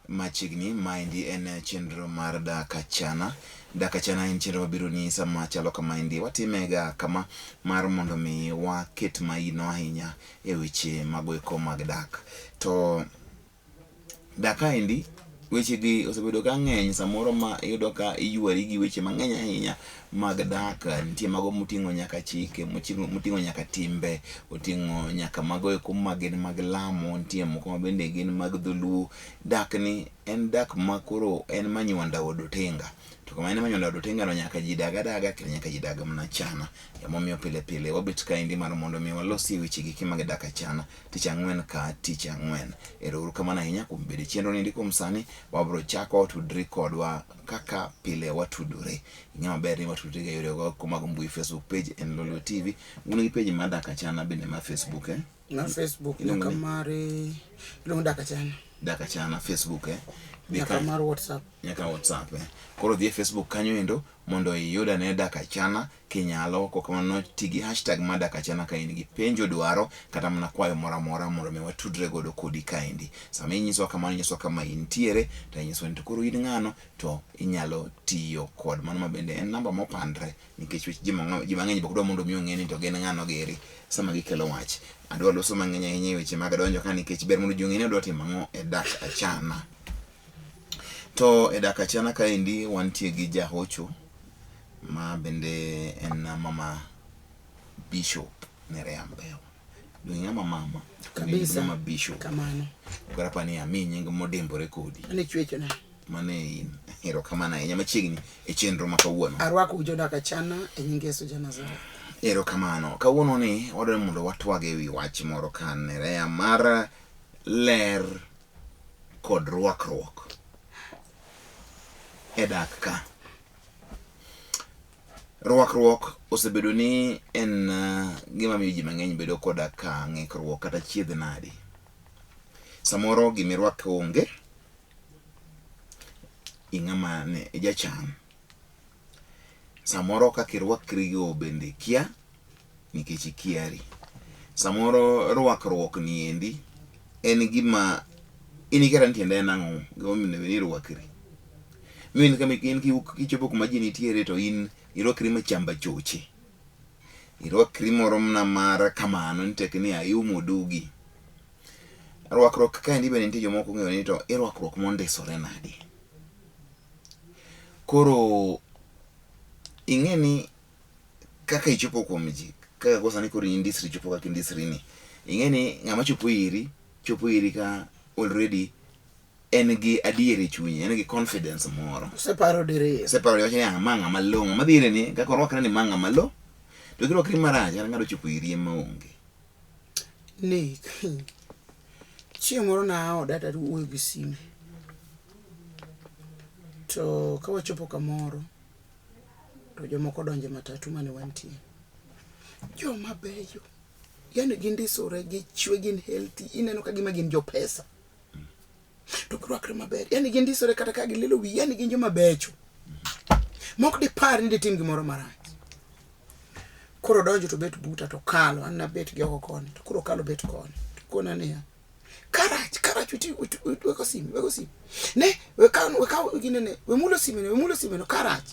Machiegni maendi en chenro mar Dak Achana. Dak Achana en chenro mabiro ni sama chalo kamaendi. Watimega kama mar mondo mi waket maino ahinya e weche mago eko mag dak. To dak kaendi weche gi osebedo ka ng'eny samoro ma iyudo ka iywari gi weche mang'eny ahinya mag dak. Nitie mago moting'o nyaka chike, moting'o nyaka timbe, oting'o nyaka mago eko ma gin mag lamo, nitie moko ma bende gin mag dholuo. Dak ni en dak ma koro en manywanda od otenga. To kama en manywanda od otenga no nyaka ji dag adaga kendo nyaka ji dag mana chana. Emomiyo pile pile wabet kaendi mar mondo mi walosie weche gi mag dak achana tich ang'wen ka tich ang'wen. Ero uru kamano ahinya kuom bedo e chenro ni kuom sani wabro chako tudri kodwa kaka pile watudore. Ing'e maber ni watudre ga yore go mag mbui Facebook page en Lolwe TV. Un gi page mar Dak Achana bende mar Facebook eh? Na Facebook Iluongo nyaka ni? mar iluongo Dak Achana. Dak Achana Facebook eh? Dhi Nyaka ka- mar WhatsApp. nyaka WhatsApp eh. Koro dhi e Facebook kanyo endo mondo iyud ane Dak Achana kinyalo kok kamano ti gi hashtag mar Dak Achana ka in gi penjo dwaro kata mana kwayo moro amora mondo mi watudre godo kodi kaendi. Sama inyisowa kamano inyisowa kama intiere to inyisowa ni to koro in ng'ano to inyalo tiyo kod mano ma bende en namba mopandre nikech wech ji mang'eny ok dwa mondo mi ong'e ni to gin ng'ano giri sama gikelo wach. Adwa loso mang'eny ahinya e weche mag donjo ka nikech ber mondo ji ong'e ni adwa timo ang'o e Dak Achana. To e Dak Achana kaendi wantie gi jahocho ma bende en mama Bishop Nerea Mbewa. Donge ng'ama mama? Kabisa. Mama Bishop. Kamano. Koro apani ami nying modimbore kodi. Mane chwechona. Mano e in. Erokamano ahinya machiegni e chenro ma kawuono. Arwako jodak Achana e nying Yesu ja Nazareth. Erokamano. Kawuono ni wadwaro mondo watwag e wi wach moro ka Nerea mar ler kod rwakruok e dak ka. Rwakruok osebedo ni en gima miyo ji mang'eny bedo koda ka ng'ikruok kata chiedh nadi. Samoro gimirwako onge, ing'ama ne ijachan. Samoro kaka irwakri go bende ikia nikech ikiari. Samoro rwakruok ni endi en gima in ikia ni tiende en ang'o gimomiyo onego bed ni irwakri. Mi in kama in kichopo kuma ji nitiere to in irwakri machamba choche. Irwakri moro mana mar kamano ni tek ni aiumo dugi. Rwakruok kaendi bende nitie jomoko ong'eyo ni to irwakruok mondisore nadi. Koro ing'e ni kaka ichopo kuom ji kaka koro sani koro indisri chopo kaka indisri ni ing'e ni ng'ama chopo iri chopo iri ka already en gi adier e chunye en gi confidence moro. Oseparo diriyo. Oseparo wacho ni ah, ma ng'ama long'o madhi ire ni kaka orwakre ni ma ng'ama lo to kirwakri marach kata ng'ato ochopo iri ema onge. Nick, chieng' moro naa oda to awuoyo gi simu. To ka wachopo kamoro, to jomoko donjo e matatu mane wantie. Joma beyo, yani gindisore, gichwe, gin healthy, ineno ka gima gin jopesa. To girwakre maber, yani gindisore kata ka gililo wiyi, yani gin joma becho. Mok dipar ni ditim gimoro marach. Koro odonjo to bet buta to kalo, an nabet gi oko koni, to koro okalo bet koni. To kona niya, karach, karach, witi, witi, weko sime, weko sime. Ne, wekaw, wekaw ginene, wemulo sime no, wemulo sime no, karach.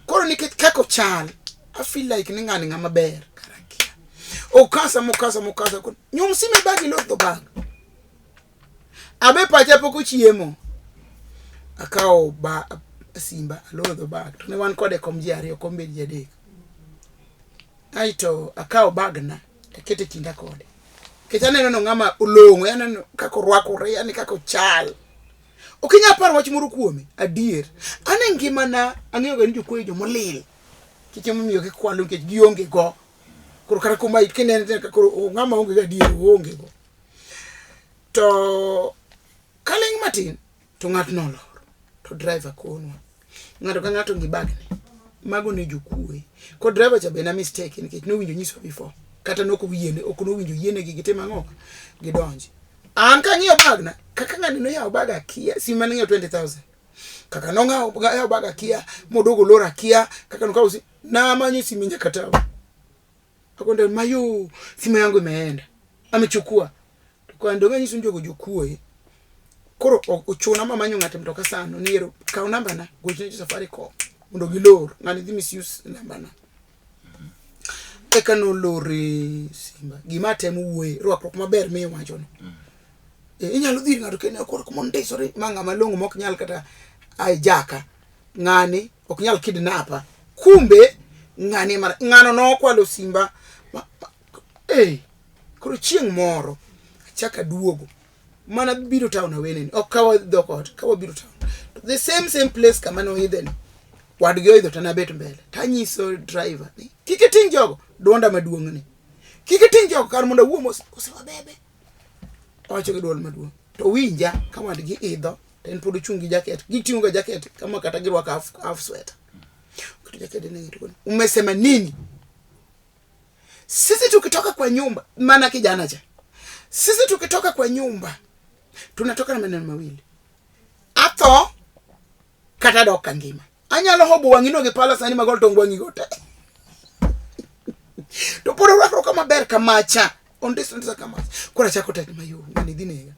Koro nikech kaka ochal, I feel like ni ng'ani ng'ama ber. Karakia. Okasa, mokasa, mokasa. Nyum sime bag, ilos dho bag. Abe pacha pok ochiemo. Akawo ba simba aloro dho bag. To ne wan kode kom ji ariyo, kom bed ji adek. Aeto akawo bagna akete kinda kode. Nikech aneno no ng'ama olong'o, aneno kaka orwakore, yani kaka ochal. Ok inyal paro wach moro kuome, adier. An e ngimana ang'eyo ga ni jokuoye jomolil. Nikech emomiyo gikwalo nikech gionge go. Koro kata kuma kinene koro ng'ama onge go adier oonge go. To kaling' matin to ng'atno olor to driver konwa. Ng'ato ka ng'ato ngi bagne. Mago ne jokuoye. Ko driver cha be na mistake nikech nowinjo nyiswa before. Kata nok oyiene, ok nowinjo yienegi gitim ang'o? Gidonji. An kang'iyo bagna, kaka ng'ani noyawo bag akia, simu mane ng'iewo 20,000. Kaka nong'awo yawo bag akia, modogo olor akia, kaka nokawo simu, namanyo simu nyaka town. Akonde mayo, simu yangu imeenda. Amechukua. To kwa ndo nyiso jogo jokuoye. Koro ochuna mamanyo ng'ato e mtoka sano ni ero kaw nambana gochne jo Safaricom mondo gilor ng'ani dhi misuse nambana. Eka nolor e simba. Gima atemo wuoye rwakruok maber miwachono. E, inyalo dhi ir ng'ato kendo koro mondisore ma ng'ama long'o mok nyal kata hijacka ng'ani ok nyal kidnapa kumbe ng'ani ema ng'ano nokwalo simba ma, ma, eh, koro chieng' moro achako aduogo mana biro town aweneni ok kawa dhok ot kawa biro town the same same place kama noidhe ni wadgi oidho to nabet mbele tanyiso driver ni kik iting' jogo duonda maduong' ni kik iting' jogo kar mondo awuo mos osewabebe owacho gi duol maduong' to winja ka wadgi idho to en pod ochung' gi jaket giting'o ga jaket kama kata girwako half, half sweater Oketo jaket ne to umesema nini sisi tukitoka kwa nyumba maana kijana cha sisi tukitoka kwa nyumba tunatoka na maneno mawili atho kata dok ka ngima anyalo hobo wang'ino gi pala sani magol tong wang'i go te to pod orwakruok maber kamacha ondis ondisa kamacha koro achako tek mayom ng'ani dhi nega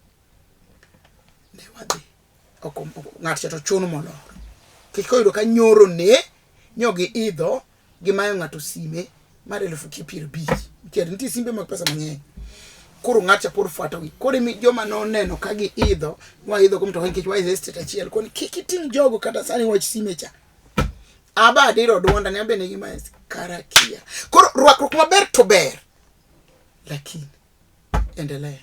ne wadhi oko ng'at cha to chun molor kik oyudo ka nyoro ne nyo gi idho gimayo ng'ato sime mar elufu ki piero abich nikech nitie simbe mag pesa mang'eny koro ng'at cha pod fuatogi koro imi joma noneno ka giidho waidho go mtoka nikech waidho e state achiel koni kik iting' jogo kata sani wach sime cha aba adiro duonda ne abe nigi ma kara kia koro rwakruok maber to ber lakini endelea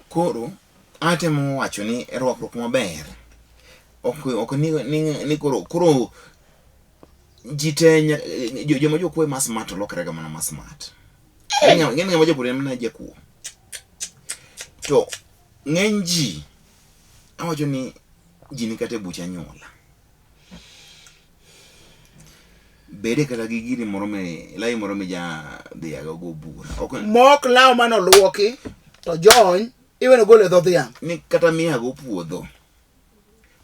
Koro atemo wacho ni rwakruok maber ok ok ni, ni, ni koro koro ji te joma jokuo ema smart to lokre ga mana ma smart. Ng'eny ng'ama jakuo en mana jakuo. To ng'eny ji awacho ni ji ni kata e buch anyuola. Bede kata gi giri moro me lawi moro mija dhiago go bura. Ok mok law mane oluoki to jony iweno golo e dho dhiang' ni kata miyago puodho.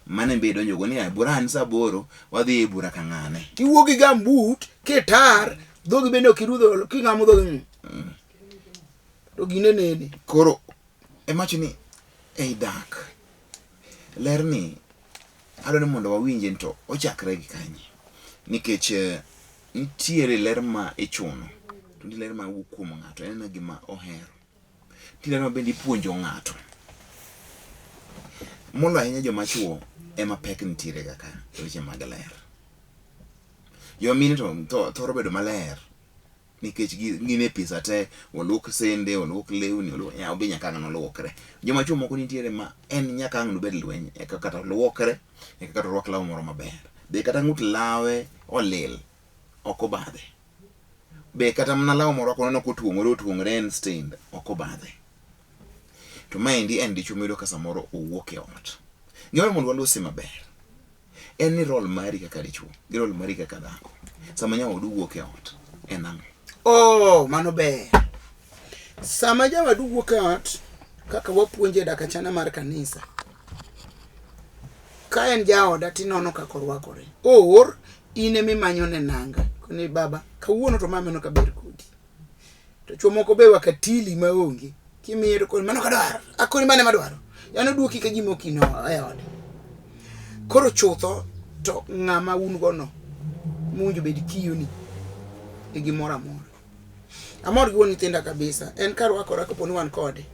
Mane be idonjo go ni bura an saa aboro wadhi e bura ka ng'ane. Iwuok gi gambut kitar dhogi bende ok irudho king'amo dhogi mm. To gine nene. Koro emacho ni ei dak ler ni adwa ni mondo wawinje ni to ochakre gi kanye nikech eh, nitiere ler ma ichuno to nitie ler ma wuok kuom ng'ato en ena gima ohero nitie ler ma bende ipuonjo ng'ato molo ahinya joma chuo ema pek nitiere ga ka e weche mag ler joma mine to thoro bedo maler nikech gin e pisa te oluok sende oluok lewni oluok ya obi nyaka ang' noluokre joma chuo moko nitiere ma en nyaka ang' nobed lweny eka kata oluokre eka kata orwak law moro maber be kata ng'ut lawe olil ok obadhe be kata mana law morwako oneno kotuong'ore otuong'ore en stained ok obadhe to maendi en dichuo miyudo ka samoro owuok e ot gimoro mondo walose maber en ni role mari kaka dichuo gi role mari kaka dhako sama nyawadu wuok e ot en ang'o? Oh, mano ber. Sama jawadu wuok e ot, kaka wapuonje e dak achana mar kanisa, ka en jaoda tinono kaka orwakore. Or in ema imanyone nanga. Koni baba, kawuono to ma aneno ka ber kodi. To chuo moko be wakatili maonge. Kimiye to koni mano ok adwar. Akoni mano ema adwaro. Yani oduoki ka gima ok in e ode. Koro chutho to ng'ama un go no mowinjo bed kiyoni e gimoro amora. Amor gi wuon nyithinda kabisa. En karwakora kapo ni wan kode.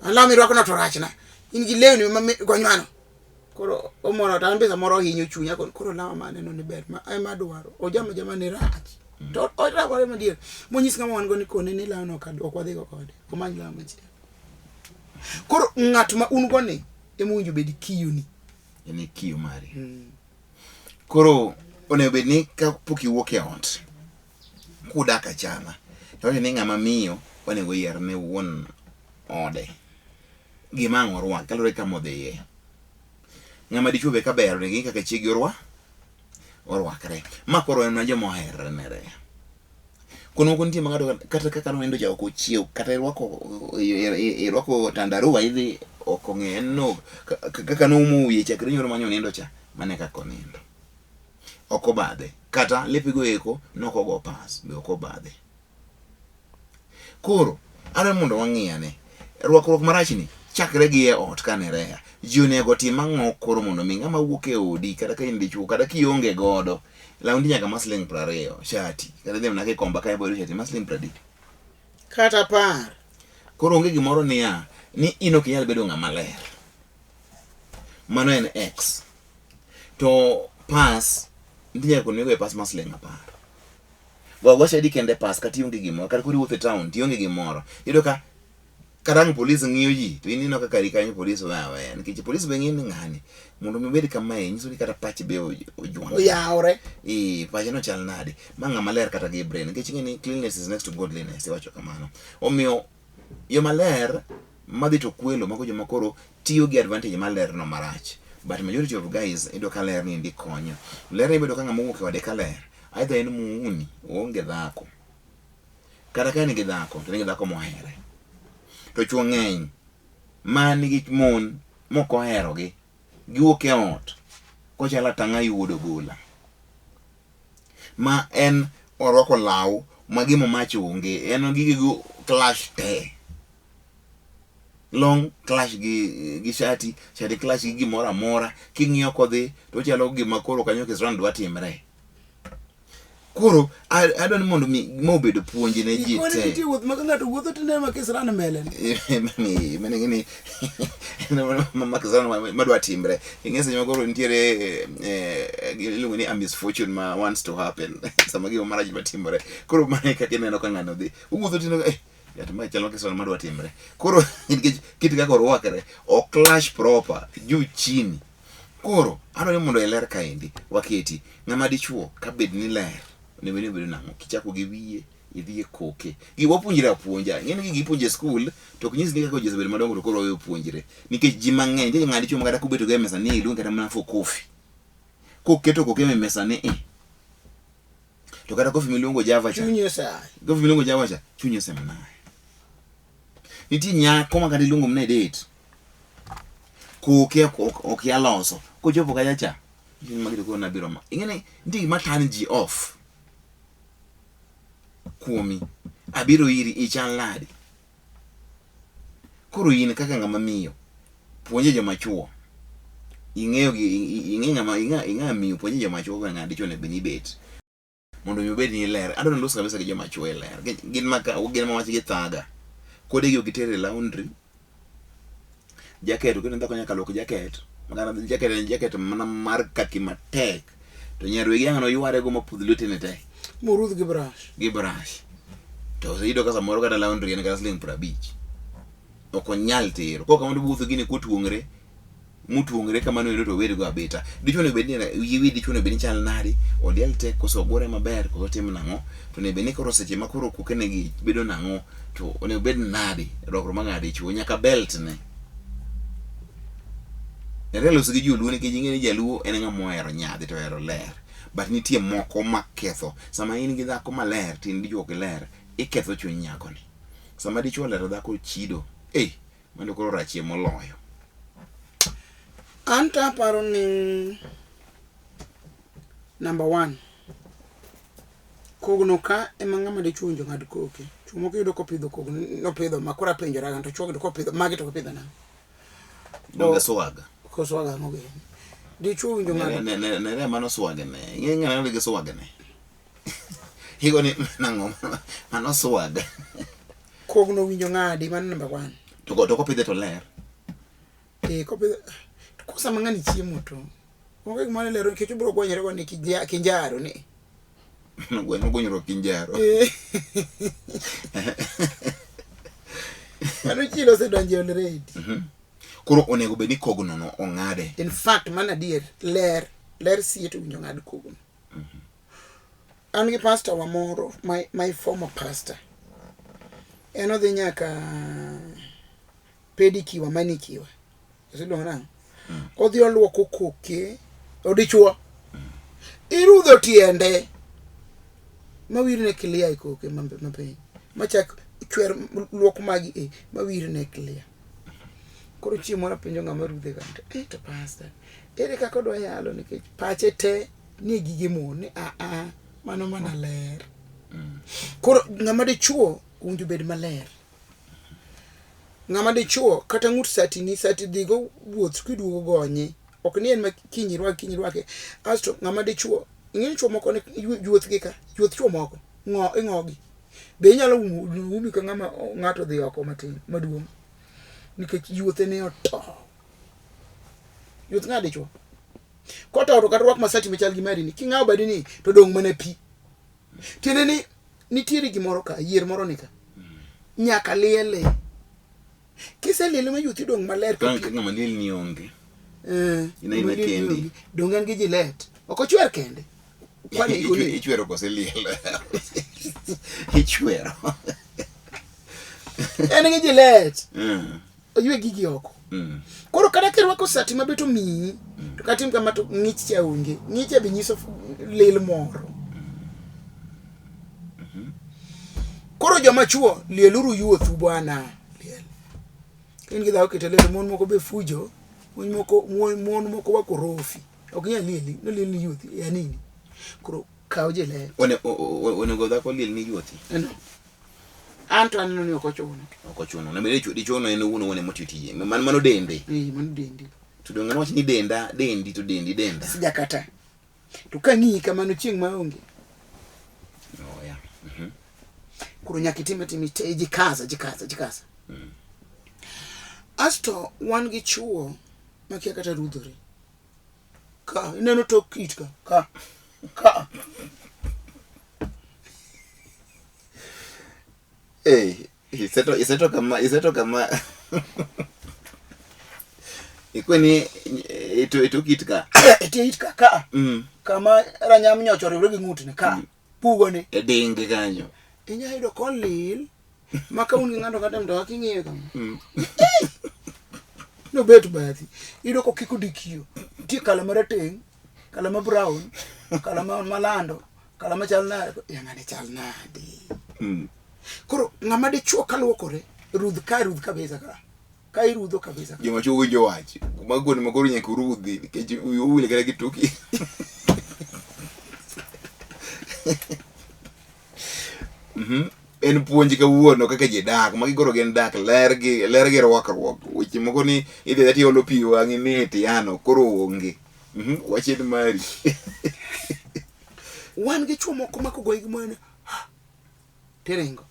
An law mirwakono to rachna. In gi lewni ma gony mano. Koro omoro to an be samoro ohinyo chunya koro lawa ma aneno ni ber ma ema adwaro. Ojama jama ni rach. To orwakore madier. Monyis ng'ama wan go ni kone ni lawno ok wadhigo kode. Omany law machielo. Koro ng'at ma un go ni ema owinjo bed kiyoni. En e kiyo mari. Koro onego bed ni kapok iwuok e ot kudak achama to wacho ni ng'ama miyo onego oyier ne wuon ode gima ang' orwak kaluwore gi kama odhiye. Ng'ama dichuo be kaber onego ing'i kaka chiegi orwa orwakre. Ma koro en mana joma oheranere. Kuond moko nitie ma ng'ato kata kaka nonindo cha ok ochiew kata irwako irwako tandarua idhi ok ong'e en no kaka noumo wiye chakre nyoro mane onindo cha mano e kaka onindo. Ok obadhe kata lepego eko nok ogo pas be ok obadhe. Koro adwa mondo wang'i ane rwakruok marach ni Chakre gi e ot ka Nerea, ji onego otim ang'o koro mondo mi ng'ama wuok e odi kata ka in dichuo kata kionge godo, law nitie nyaka ma siling 20, shati, kata idhi mana Gikomba ka ibo yudo shati ma siling 30. Kata 10. Koro onge gimoro niya, ni in ok inyal bedo ng'ama ler. Mano en X. To pas, nitie nyaka onego e pas ma siling 10. Go agoa shadi kende pas kata ionge gimoro, kata koro iwuotho e town to ionge gimoro. Iyudo ka kata ang' polis ng'iyo ji to in ineno ka kari kanyo polis weyo aweya nikech polis be ng'iyo ni ng'ani mondo mi obed kamae nyiso ni kata pache be ojwang'. Oyawre. Ee, pache no chal nade? Ma ng'ama ler kata gi brain nikech ing'e ni cleanliness is next to godliness iwacho kamano. Omiyo yo maler madhi to kwelo mago joma koro tiyo gi advantage mar ler no marach. But majority of guys iyudo ka ler ni endi konyo. Ler iyudo ka ng'ama owuok e ode ka ler, either en muuni, oonge dhako. Kata ka en gi dhako, to en gi dhako mohere. To chuo ng'eny ma nigi mon mok oherogi, giwuok e ot kochalo atang'a yuod ogola. Ma en orwako law ma gima mach onge, en gige go clash te. Long clash gi shati, shati clash gi gimoro amora, king'iyo kodhi to ochalo gima koro kanyo kisran dwa timre. Koro adwa ni mondo mi ma obedo puonj ne ji Gikone te. nitie wuoth ma ka ng'ato wuotho to ineno ma kisran mbele ne. Mane ng'eni ma kisran madwa timre. Ing'e seche ma koro nitiere iluongo ni a misfortune ma wants to happen. Sama gima marach dwa timore. Koro mano e kaka ineno ka ng'ano dhi. Owuotho tineno yat ma chalo kisran madwa timre. Koro nikech kit kaka orwakre, o clash proper juu chini. Koro adwa ni mondo iler kaendi waketi ng'ama dichuo ka bed ni ler onego bed ni obedo nang'o kichako gi wiye idhi e koke gi wapuonjre apuonja ing'e ni gigi ipuonjo e skul to ok nyis ni kaka ji osebedo madongo to koro waweyo puonjre nikech ji mang'eny nitie ng'ama dichuo ma kata kobeto go e mesa ni iluonge kata mana for coffee koketo koke e mesa ni i to kata coffee miluongo java cha Chunyi oseaye. coffee miluongo java cha chunyi osemanaye nitie nyako ma kata iluongo mana e date koke okia loso kochopo kacha cha magi to koro nabiro ma ing'e ni nitie gima turn ji off kuomi abiro iri ichal nade koro in kaka ng'ama miyo puonje joma chuo ing'eyo gi ing'e ng'ama ing'a miyo puonje joma chuo kaka ng'ama dichuo onego bed ni ibet mondo mi obed ni ler adwa ni los kabisa gi joma chuo e ler gin ma gin ma wach gi thaga kodegi ok iter e laundry jacket okendo dhako nyaka luok jacket makata jacket en jacket mana mar kaki matek to nyar wegi ang' noyware go mapudh lwetene te Morudh gi brush. gi brush to iyudo ka samoro kata laundry en kata siling 50 ok onyal tero kok kamano wuotho gini kotuong're motuong're kamano endo to obedgo abita dichuo onego bed ni yie wi dichuo onego bed ni chal nadi oliel te koso ogure maber koso otim nang'o to onego bed ni koro seche ma koro kokene gi bedo nang'o to onego bed nadi rwakruok mar ng'ama dichuo nyaka belt ne Nyaka loso gi joluo nikech ing'e ni jaluo en ng'ama ohero nyadhi to ohero ler but nitie moko maketho sama in gi dhako maler to in dichuo ok iler iketho chuny nyakoni sama dichuo olero dhako chido eh mano koro rachie moloyo. An to aparo ni number one, kogno ka ema ng'ama dichuo owinjo ng'ad koke. Chuo moko iyudo kopidho kogno, nopidho ma koro apenjora to chuo gi to kopidho magi to kopidho nang'o? Donge swag? Ko swag ang'o gini? Dichuo owinjo ng'ad. Ne ne ne mano swag ne. Ing'e ng'ano nigi swag ne. Higo ni nang'o mano swag. Kogno owinjo ng'adi mano number one. To kopidhe to ler. Eh, kopidhe to ko sama ng'ani chiemo to onge gima lero nikech obiro gwanyore go ni kinjaro ni. Nogwanyruok kinjaro. Eh. Mano chilo osedonje already. Koro onego bed ni kogno no ong'ade. In fact, mano adier, ler, ler sie to owinjo ng'ad kogno. An gi pastor wa moro, my former pastor. En odhi nyaka pedikiwa, manikiwa. Iluongo nang'o? Odhi oluoko koke, odichuo. Irudho tiende mawirne clear e koke mapiny. Machak chwer luok magi e mawirne clear. Koro chieng' moro apenjo ng'ama rudhe ga to, to pastor, ere kaka odwa yalo nikech pache te nie gige mon ni a a mano mana ler. Koro ng'ama dichuo owinjo bed maler. Ng'ama dichuo kata ng'ut sati ni sati dhigo wuoth kiduogo gonye. Ok ni en ma kiny irwak kiny irwake. Asto ng'ama dichuo ing'e ni chuo moko ni juoth gi ka juoth chuo moko ng'o ing'ogi. Be inyalo umo umi ka ng'ama ng'ato odhi oko matin maduong' nikech yuothe ne otow. Yuoth ng'a dichuo. Kotow to kata rwak masati machal gi mari ni king'awo badi ni to dong' mana pi. Tiende ni nitiere gimoro ka, yier moro ni ka. Nyaka liele. Kiseliele ma yuothi dong' maler ka pi. Ng'ama liel ni onge. Eh, In aina kendi. Dong' en gi jilet. Ok ochwer kende. Kwani ichwero kose liel? Ichwero. En gi jilet. Oywe gigi oko. Koro kata kirwako sati mabet omiyi, to kata tim kama to ng'ich cha onge. Ng'ich cha be nyiso lil moro. Koro joma chuo, lieluru yuothu bwana. Liel. In gi dhako kete liel, mon moko be fujo, mon moko mon moko wakorofi. Ok nyal lieli, noliel ni yuothi, ya nini? Koro kaw jilet. Onego dhako liel ni yuothi? No. An to aneno ni ok ochuno. Ok ochuno. Ne bende dichuo no en owuon owuon ema otiyo tije. Man mano dende. Eh, mano dendi. To donge nwach ni denda, dendi to dendi denda. Sijakata. To kang'iyi kamano chieng' maonge. Oh, yeah. Koro nyaka itim atima ite jikaza jikaza jikaza. Asto wan gi chuo makia kata rudhore. Ka ineno tok it ka ka ka. Hey, iseto iseto kama iseto kama ikweni ito ito kit ka. Etie it ka ka. Kama ranyam nyocha oriwre gi ng'utne ka. Pugo ni. E dingi kanyo. Inya yudo kolil ma ka un gi ng'ato kata mtoka king'iyo kama. Nobet bathi. Iyudo kokiko dikiyo. Nitie kala marateng', kala ma brown, kala ma malando, kala machal nade. Ya ng'ani chal nade. Koro ng'ama dichuo kaluokore, rudh ka rudh kabisa ka. Ka irudho kabisa ka. Joma chuo winjo wach. Mago kuonde ma koro nyaka urudhi nikech uwil kata gi tuki. En puonj kawuono kaka ji dak, magi koro gin dak, ler gi ler gi rwakruok. Weche moko ni idhi adhiya tiolo pi wang'i ni tiano koro onge. Wach en mari. Wan gi chuo moko ma kogoyi gi mwana tiringo.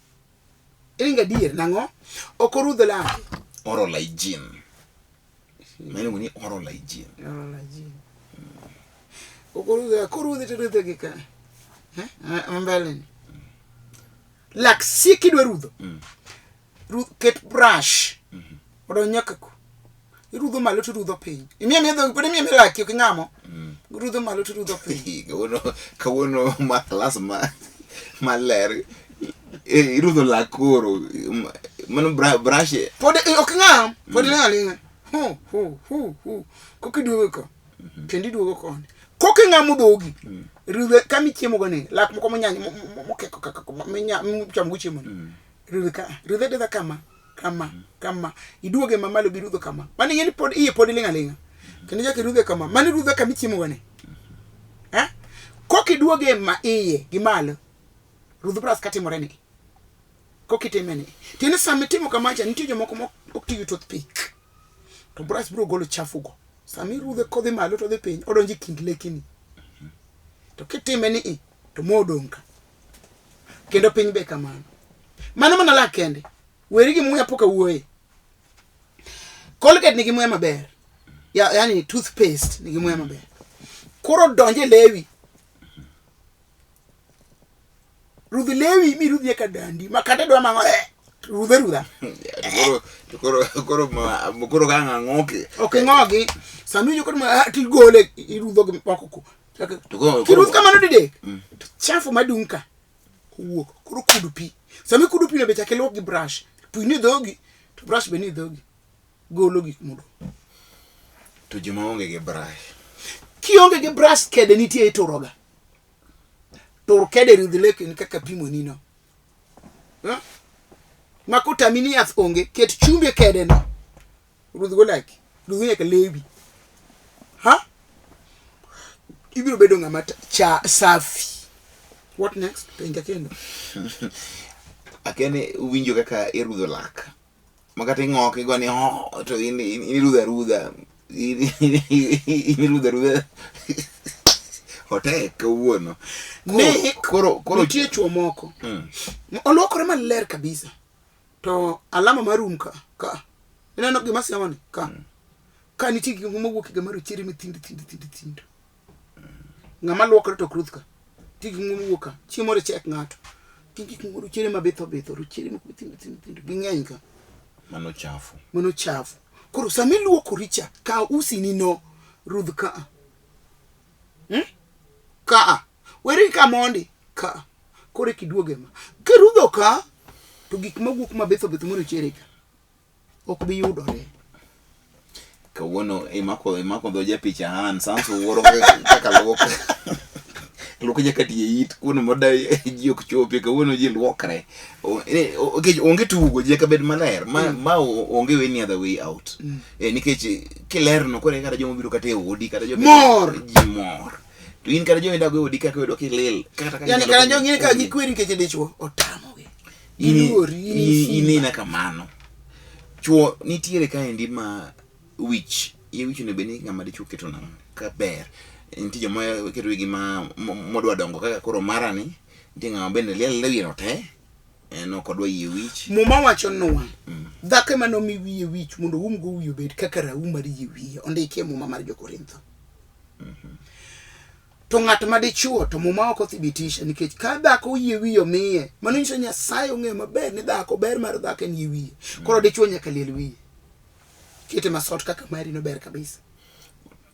Iringo adier nang'o? Ok orudho lake. Oral hygiene. Mano iluongo ni oral hygiene. Oral hygiene. Ok orudho, korudhe to irudhe gi ka. Eh? Mbele ni. Lak sie kidwa rudho. Rudh, ket brush. Odonj nyaka ku. Irudho malo to irudho piny. Imiyo miyo dhogi, pod imiyo miyo laki ok ing'amo. Irudho malo to irudho piny. Kawuono kawuono ma klas ma maler. Irudho lak koro. Mano brush Pod ok ing'am, pod iling' aling'a. Hu hu hu hu. Koka iduogo ko. Kendo iduogo koni. Koka ing'amo dhogi. Rudhe kama ichiemo go ni, lak moko monyany mokeko kaka michamo go chiemo ni. Rudhe ka, rudhe adudha kama, kama, kama. Iduoge mamalo bi rudho kama. Mano ing'e ni pod iye pod iling' aling'a. Kendo ichako irudhe kama. Mano irudho kama ichiemo go ni. Eh? Koka iduoge ma iye gi malo. Rudh brush katimore ni. Koka itime ni. Tiende sama itimo kamacha nitie jomoko ma ok ti gi toothpick. To brush biro golo chafu go. Sama irudhe kodhi malo to odhi piny, odonjo e kind lekeni. To kitime ni i, to mo odong' ka. Kendo piny be kamano. Mano mana lak kende. Weri gi muya pok awuoye. Colgate nigi muya maber. Ya, yani toothpaste nigi muya maber. Koro donje lewi. Rudh lewi mirudh nyaka dandi. Ma kata dwa mang'o eh, rudhe rudha. Koro koro koro koro ka ng'oki. Ok ing'ogi. Sama iwinjo kod ma tigole irudho gi oko ku. Kirudh kamano didek. To chafu madung' ka owuok. Koro kudu pi. Sama ikudo pi no be chak iluok gi brush. Pi ni dhogi to brush be ni dhogi. Golo gik modong'. To joma onge gi brush. Kionge gi brush kede nitie ituroga. Tur kede rudh lekeni kaka pimoni no. Ma kotami ni yath onge, ket chumbi e kede no. Rudh go laki. Rudh nyaka lewi. Ha? Ibiro bedo ng'ama cha safi. What next? Penja kendo. Akia ni uwinjo kaka irudho lak. Ma kata ing'ok igo ni ho to in irudha rudha. In irudha rudha. Otek kawuono. Koro koro nitie chuo moko. Oluokore maler kabisa. To alama mar um ka ka. Ineno gima siamoni ka. Ka nitie gik mowuok e mar ochere mathindo thindo thindo thindo. Ng'ama luokore to ok rudh ka. Nitie gik mowuok ka. Chieng' moro ichek ng'ato. Nitie gik moko rochere mabitho bitho, rochere moko mathindo thindo thindo. Ging'eny ka. Mano chafu. Mano chafu. Koro sama iluokori cha, kaw usi ni no, rudh ka. Ka. Weri ka mondi. Ka. Koro kiduoge ma. Kirudho ka, to gik mawuok mabitho bitho morochere ka. Ok bi yudore. Kawuono imako imako dho japicha Han Sansu wuoro kaka luok luok nyaka tie it kuno moda ji ok chopi kawuono ji luokre nikech onge tugo ji nyaka bed maler ma, ma onge any other way out eh, nikech kilerno koro kata joma biro kata e odi kata joma Mor. ji mor to in kata joma idago e odi kaka yudo kilil kata ka Yani ginyalo kata jong'ine ka konyi. gikweri nikech dichuo otamogi. Giluori, in simba. Inena kamano. Chuo nitiere kaendi ma wich, yie wich onego bed ni ng'ama dichuo keto nang'o ka ber. Nitie joma keto wigi ma modwa dongo kaka koro mara ni, nitie ng'ama bende liel wiye no te, en ok odwa yie wich. Muma wacho nwa, dhako ema nomi wiye wich mondo oumgo wiye obed kaka raum mar yie wiye. Ondiki e Muma mar Jo-Korintho. To ng'at ma dichuo to Muma ok othibitisha nikech ka dhako yie wiye omiye, mano nyiso Nyasaye ong'eyo maber ni dhako ber mar dhako en yie wiye. Koro dichuo nyaka liel wiye. Kete masot kaka mari no ber kabisa.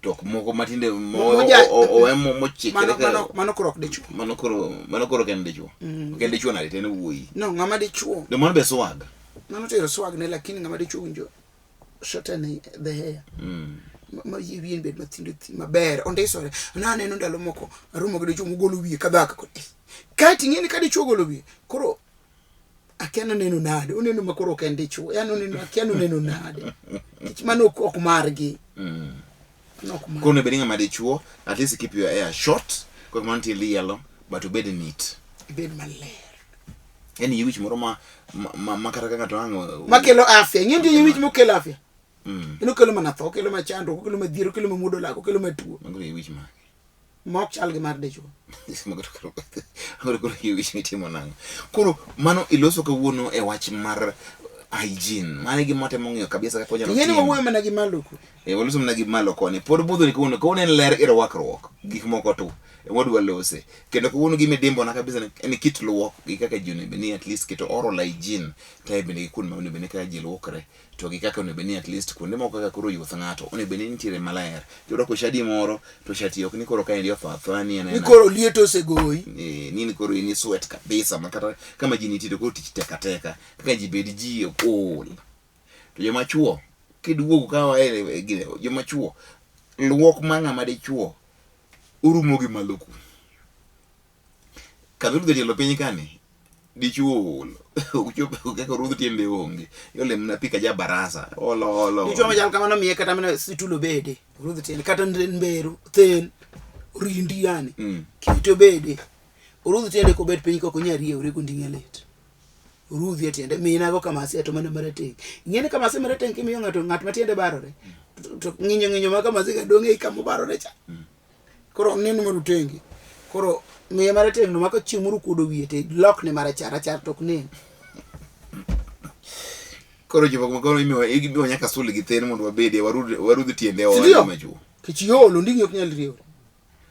To ok moko matinde owe mochikre Mano, mano, mano koro ok dichuo. Mano koro ok en dichuo. Ok en dichuo nade to en wuoyi. No, ng'ama dichuo. To mano be swag. Mano tero swag ne lakini ng'ama dichuo winjo shorten the hair. Ma yie wiye bed mathindo maber ondisore. Naneno ndalo moko aromo gi dichuo mogolo wiye ka dhako. Kae ting'e ni ka dichuo ogolo wiye koro akia noneno nade oneno ma koro ok en dichuo yani oneno akia noneno nade nikech mano ok margi. Mano ok margi. Koro onego bed ni ng'ama dichuo at least keep your hair short kok mano nitie lielo but obed neat. Ibed maler. Yani yie wich moro ma kata ka ng'ato ang' makelo afya. Ing'e nitie yie wich mokelo afya. En okelo mana tho, okelo mana chandruok, okelo mana dhier, okelo mana muodo lak, okelo mana tuo. Mago yie wich mage? Ma ok chal gi mar dichuo. Mago koro koro yie wich mitimo nang'o? Koro mano iloso kawuono e wach mar hygiene. Mano e gima watemo ng'iyo kabisa kaka wanyalo Ing'e ni timo. wawuoyo mana gi malo ko. Eh, waloso mana gi malo koni. Pod budho ni kawuono, kawuono en ler e rwakruok. Gik moko tu. Wadwa lose. Kendo kawuono gima idimbona kabisa en kit luok gi kaka ji onego bed ni at least keto oral hygiene to bende gi kuonde ma onego bed ni kaka ji luokre to gi kaka onego bed ni at least kuonde moko kaka koro yuth ng'ato onego bed ni nitiere maler. Kirwako shadi moro to shati ok ni koro kaendi otho athoa ni en Ni koro liet osegoyi. Eh, ni koro in sweat kabisa ma kata kama ji nitie to koro tich tek ateka kaka ji bed ji ol. To joma chuo kiduogo ka wae gine joma chuo luok ma ng'ama dichuo urumo gi malo ku. Kama irudho tielo piny kani dichuo ool. Ok chop kaka orudh tiende onge. Iole mana pi ka ja barasa. Olo olo. Dichuo machal kamano miye kata mana situlo bede. Rudh tiende kata mberu, then, rindi yani. Kete obede. Orudh tiende kobet piny kok onyal riewre konding'e lit. Orudhi e tiende. Minago kamasia to mana marateng'. Ing'e ni kamasia marateng' kimiyo ng'ato ng'at ma tiende barore. To ng'inyo ng'inyo ma kamasia ka dong' ei kama obarore cha. Koro neno marutenge. Koro miye marateng' no maka chieng' moro okuodo wiye to ilokne marachar rachar to ok nen. Koro jogo ma koro imiyo nyaka sul gi then mondo wabedie warudh tiende wa Sindio? machuo. Kech iolo onding'i ok nyal riewre.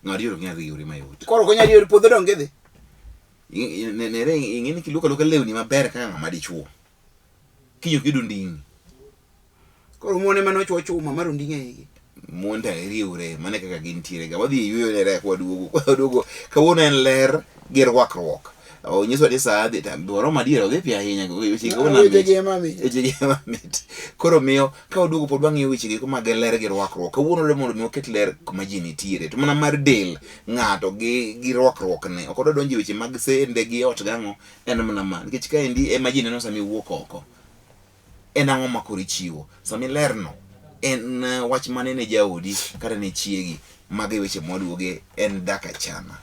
Ng'at yoro ok nyal riewre mayot. Koro ok onyal riewre puodho donge idhi. Nere ing'e ni kiluoko aluoka lewni maber kaka ng'ama dichuo. Kiny ok iyud onding'i. Koro mon ema nochwo chuma mar onding'e igi. Mon to riwre, mano e kaka gintiere ga. Wadhi e yueyo nere ka waduogo. Waduogo. Kawuono en ler gi rwakruok. Onyiso ni saa dhi waromo adier odhi piyo ahinya. Weche go Weche gi ema mit. Weche gi ema mit. Koro miyo ka waduogo pod wang'iyo weche gi mag ler gi rwakruok. Kawuono le mondo mi waket ler kuma ji nitiere. To mana mar del ng'ato gi rwakruokne. Ok odwa donjo e weche mag sende gi ot gang'o. En mana ma. Nikech kaendi ema ji neno sama iwuok oko. En ang'o ma koro ichiwo? Sama ilerno, en wach mane ne jaodi kata ne chiegi? Mago e weche mwaduoge en dak achana.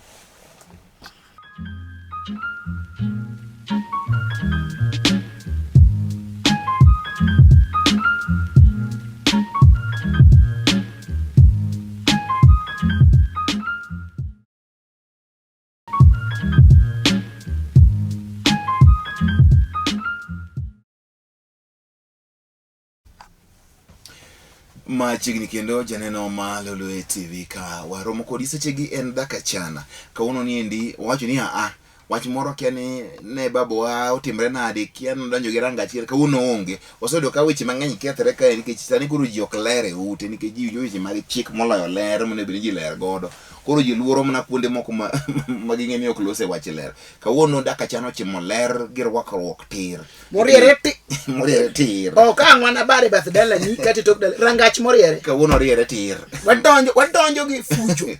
Machiegni kendo janeno ma Lolwe TV ka waromo kodi sechegi en daka chana. Kawuono ni endi wawacho ni aa wach moro kia ni ne babowa otimre nade kia nodonjo gi ranga achiel kawuono onge. Waseyudo ka weche mang'eny kethre kae nikech sani koro ji ok ler e ute nikech ji winjo weche mag chik moloyo ler monego bed ni ji ler godo. Koro ji luoro mana kuonde moko ma, ma ging'e ni ok lose wach ler. Kawuono daka chana ochimo ler gi rwakruok tir. Moriere ti. Moriere tir. Ok ang' wan abare bath dalani kata e tok dala. Rangach moriere. Kawuono oriere tir. Wadonjo wadonjo gi fujo.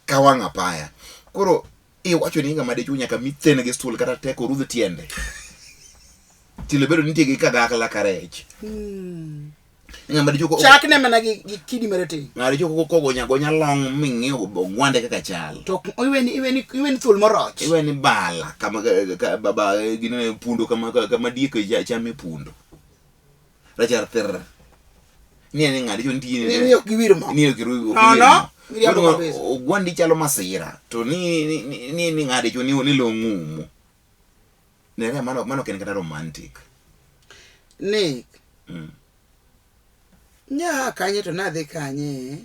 Ka wang' apaya. Koro iwacho ni ng'ama dichwo nyaka mithene gi stool kata tek orudh tiende. Tilo bedo nitie gi kagakla ka rech. Ng'ama dichwo ko- Chakne mana gi, gi kidi marateng'. ng'ama dichwo kogonya gonya long ming'iyo ogwande kaka chal. To ok- iweni iweni iweni thuol moroch. Iweni bala kama ka, baba ginene pundo kama kama diek chame pundo. Rachar thir. Ni ni ng'ama dichwo nitie Ni ni ok giwir mo. ni ok iru No, no. Miriambo kabisa. Ogwandi chalo masira to ni ni ni ni ng'ama dichwo ni ni long'umo. Nere mano mano ok en kata romantic. Nick. Nya kanye to nadhi kanye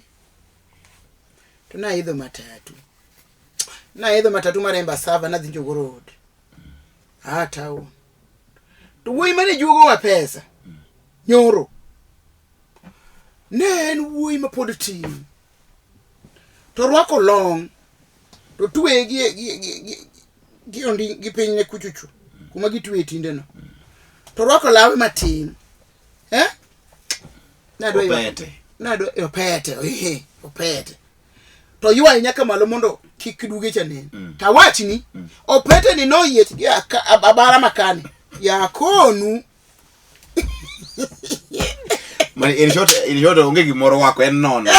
to naidho matatu. Naidho matatu mar Embassava nadhi Njogoo Road. Ah, town. To wuoyi mane juogowa pesa. Nyoro. Ne en wuoyi ma pod tin. To orwako long. To tweye gi gi gi gi gi ondi gi piny ne kuchuchu. Kuma gitweye tindeno. To orwako lawe matin. Eh? Nadwa ywak. Opete. Nadwa opete, ehe, opete. To ywaye nyaka malo mondo kik duge cha nen. Tawachni, opete ni noyiech gi abara makani. Yakonu. Ma in short in short onge gimoro wako en nono.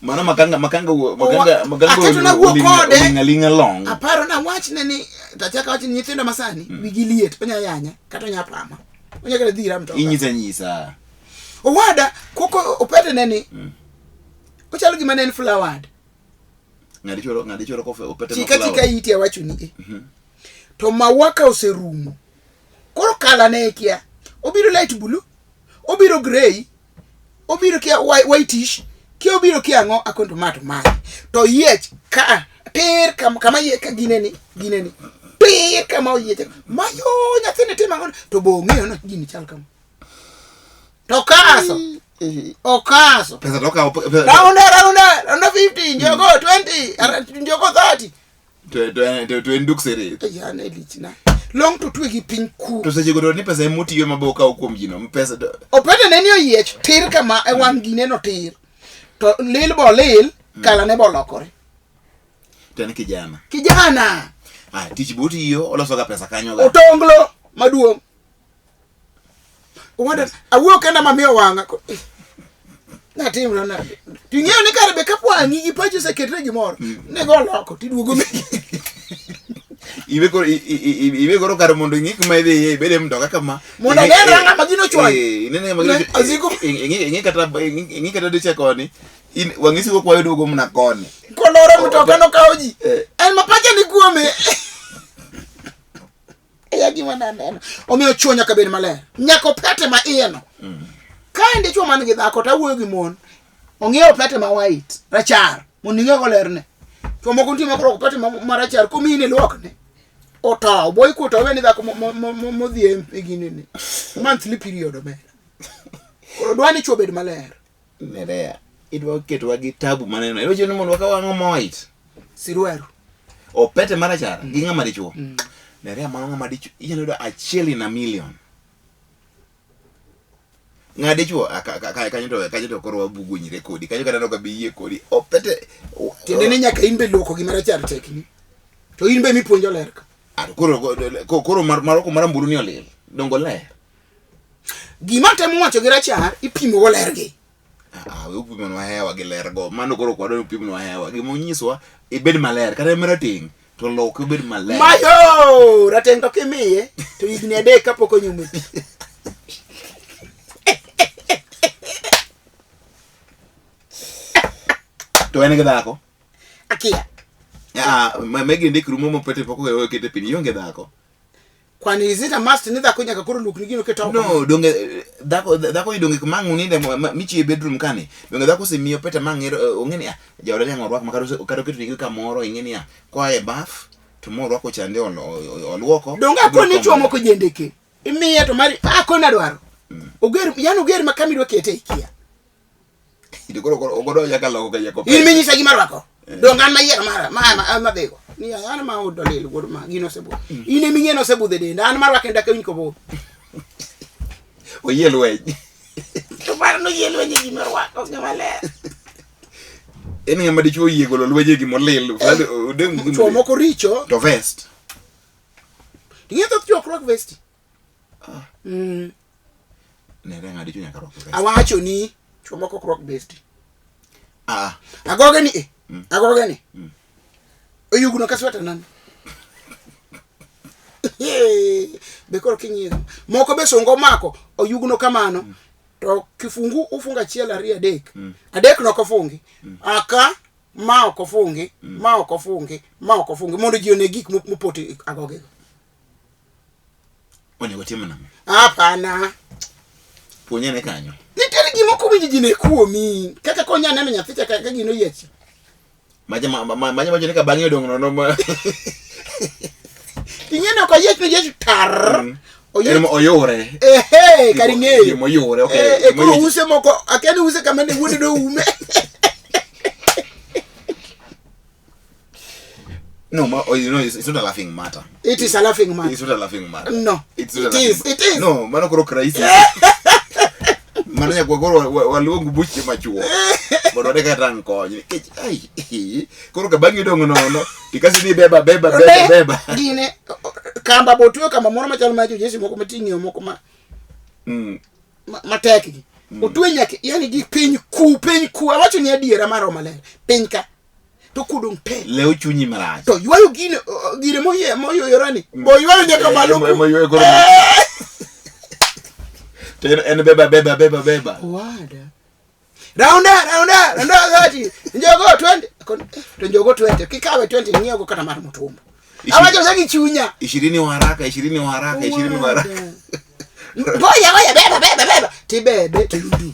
Mano makanga makanga makanga makanga Aketo na wuo kode. oling' aling'a long. Aparo na wachne ni tachaka wach ni nyithindo masani wigi liet onya yanya kata onya pama. Onya kata dhira mtoka. Inyisa nyisa. Owada koko opete ne ni. Ochalo gima ne en flowered. Ng'adi choro ng'adi choro kofe opete Chika chika iti awacho ni e. To maua ka oserumo. Koro kala ne kia. Obiro light blue. Obiro grey. Obiro kia whitish. Kia obiro kia ang'o akonto ma to mae. To yiech ka tir kama, kama yie ka gineni gineni. Tir kama oyiech. Mayo nyathini timo ang'o to bo ong'eyo ni gini chal kama. To kaso. Okaso. Pesa to okawo Raunda raunda raunda 50 njogo 20 njogo 30. to to to en duk sere. Yane lichna. Long to twe gi piny ku. To seche go to ni pesa ema otiyo ma bo okawo kuom ji no. Pesa to Opete ne ni oyiech tir kama e wang' gine no tir. To lil bo lil, kala ne bo lokore. to en kijana. Kijana, Ah, tich bo otiyo oloso ga pesa kanyo ga. otonglo maduong'. Owada, awuo kenda mamiyo wang'a. Natimra nade? To ing'eyo ni kare be kapo wang'i gi pachi oseketre gimoro, nego oloko tiduogo megi. Iwe koro iwe koro kar mondo ing'i kuma idhiye ibed e mtoka kama. Mondo Ing'i- ane ng'ama gino ochwanyo. Inene ng'ama gino Ne, aziko. Ing'i kata ing'i kata dicha koni. In wang'i siko kwayo duogo mana koni. Koloro mtoka nokawo ji. Eh. En ma pacha ni kuome. Eya gima naneno. Omiyo chuo nyaka bed maler. Nyaka opete ma iye no. Ka en dichuo man gi dhako to awuoyo gi mon. Ong'iewo opete ma white, rachar, mondo ing'e lerne. Chuo moko nitie ma koro opete ma rachar komiyi ni luokne. Otow, boy kuoto owe ni dhako modhi e ginene. Monthly period omera. Koro dwa ni chuo bed maler. Nerea, idwa ketowa gi tabu maneno. Iwacho ni mondo wakaw ang'o ma white? Sirwaru. Opete marachar gi ng'ama dichuo. Nerea mano ng'ama dichuo inyalo yudo achiel in a million. Ng'a dichuo ah, kanyo to kanyo to koro wabugunyre kodi. Kanyo kata ok abi yie kodi. Opete Tiende ni nyaka in be luoko gima rachar tekni. To in be mipuonjo ler ka. Ah, koro koro mar maroko marambulu ni olil. Dongo ler. Gima temo wacho gi rachar ipimo go lergi. Ah, we upimonwa hewa gi ler go. Mano koro ok wadwa ni upimonwa hewa. Gima onyiswa ibed maler kata marateng' to loke obed maler. Mayo rateng' to kimiye to higni adek kapok onyume pi. To en gi dhako. Akia. Ah, megi ndik rumo mopete pok owe kete piny ionge dhako. Kwani is it a must ni dhako nyaka koro luokni gino keto oko? No, donge Dhako dhako idonge kuma ang' uninde michiwe bedroom kani. Donge dhako osemiyo pete ma ng'ero ong'e ni ah jaoda ni ang' orwak ma kata kata oketo nigi kamoro ing'e ni ah koa e baf to morwako chande oluoko. Donge akoni chwo moko jendeke. Imiye to mari akoni adwaro. Oger yani oger ma kama idwa kete ikia. To koro koro ogodo nyaka loko ka nyaka. In minyisa gima rwako. Donge an mayiero mara ma ma ma dhigo. Ni an ma odo lil wuod ma gino osebudho. In ema ing'e ni osebudho e denda. An marwake dak awinj kobudho. Oyie lweny. To mano noyie lweny e gima orwako gima ler. En ng'ama dichuo oyie golo lweny e gima olil. Fulani odeng' gima Chwo olil. moko richo. To vest. Ing'e thoth chwo ok rwak vesti. Nere ng'a dichuo nyaka rwak vest. Awacho ni chwo moko ok rwak vesti. Ah. Agoge ni e. Agoge ni. Oyugno ka sweta nani. Be koro king'iyo. Moko be sunga omako oyugno kamano. To kifungu ufungo achiel ariyo adek. Adek no ok ofungi. Aka ma ok ofungi, ma ok ofungi, ma ok ofungi mondo ji one gik mopoto e agoge go. Onego tim nang'o? Hapana. Puonjane kanyo. Nitiere gima ok owinjo ji ne kuomi. Kaka konya neno nyathi cha ka gino yiech. Maja ma ma maja maja ka bang'e odong' nono ma. Ing'e ni ok oyiech ni oyiech tar. Oyiech. En oyure. Ehe, kar ing'eyo. Gima oyure, okay. Eh, eh, Gima koro oyiech. use moko, akia ni use kama ne wuode noume. No, ma, oh, you know, it's not a laughing matter. It is a laughing matter. It's not a laughing matter. No. It's not It a laughing is, it is. No, mano koro crisis. Mano nyaka koro waluong buche machuo. Mondo wane kaka tang' kony. Nikech ai koro ka bang'i odong' nono tikasi ni beba beba beba beba. Gine kamba botwe kamba moro machalo ma jojeshi moko mating'o moko ma matek gi. Otwe nyaka yani gi piny ku piny ku awacho ni adiera mar maler. Piny ka to kudong' pe. Lew chunyi marach. To ywayo gine gine moyie moyoyorani. Bo ywayo nyaka malo. Moywayo koro. To en beba beba beba beba. Wada. Raunda raunda raunda 30. Njogo 20. To njogo 20. Kikawe 20 ng'iewo kata mar mutumba. Awacho sa gi chunya. 20 wa haraka 20 wa haraka 20 wa haraka. Ngoja ngoja beba beba beba. Tibebe tudu.